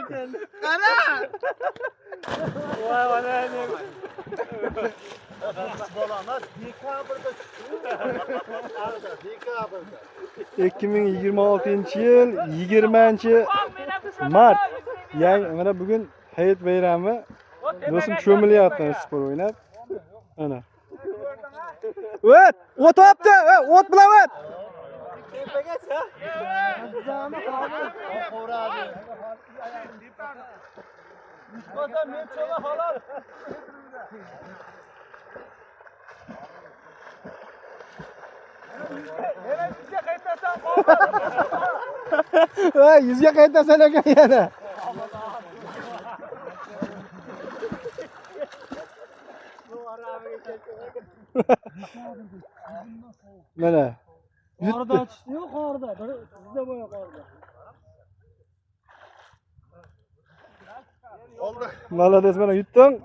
Qara! Voy onani. Bola dekabrda chiqdi. Dekabrda. 2026-yil 20 mart. Yangi mana bugun Hayit bayrami. Do'stim cho'milyapti sport o'ynab. Ana. O't, o't olibdi, o't bilan o't. Tepagacha. Qo'radi. Yutmasa men cho'la xolos. Yana 100 ga qaytasan Voy, 100 ga qaytasan ekan yana. Mana. Qorda tushdi-yu, qorda. Bir sizda bo'ya qorda. Oldi. Молодец, mana yutding.